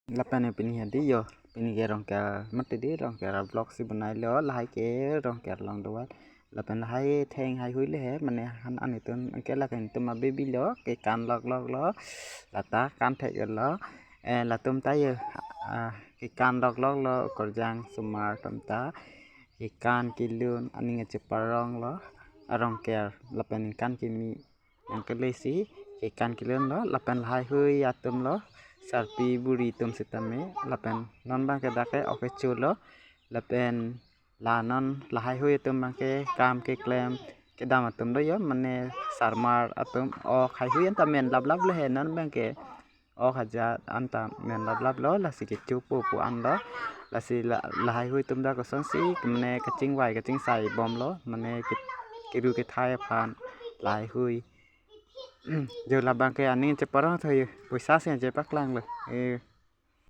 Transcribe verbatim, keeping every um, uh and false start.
Lapen pini hadi yo, pini ke Rongker mati di, Rongker vlog si bonai lo, lahai ke Rongker along doan. Lapen lahai theng haihui le he, mane han an itum, anke lake itum a baby lo, kekan lok lok lo, lata kan thek lo, eh, latum ta yo, ah, kekan lok lok lo, korjang sumar atum ta, kekan kelun, aning cheparong lo, a Rongker, lapen kan kimi, yang kele si, kekan kelun lo, lapen lahai hui atum lo, sarpi buri atum sitame, lapen non abang ke dak ke ok kecho lo, lapen la non lahai hui atum abang ke kam keklem kedam atum do yo, mane sarmar atum ok haihui anta men lap lap le he non abang ke. Ok hajat anta men lap lap lo, lasi kecho po po an lo. Lasi la, lahai hui atum dak koson si, mane kachingvai kachingsai bom lo, mane ke, keru kethai aphan lahai hui. Jo labang ke aning cheparong tho yo, poisa si chepaklang lo. Eh,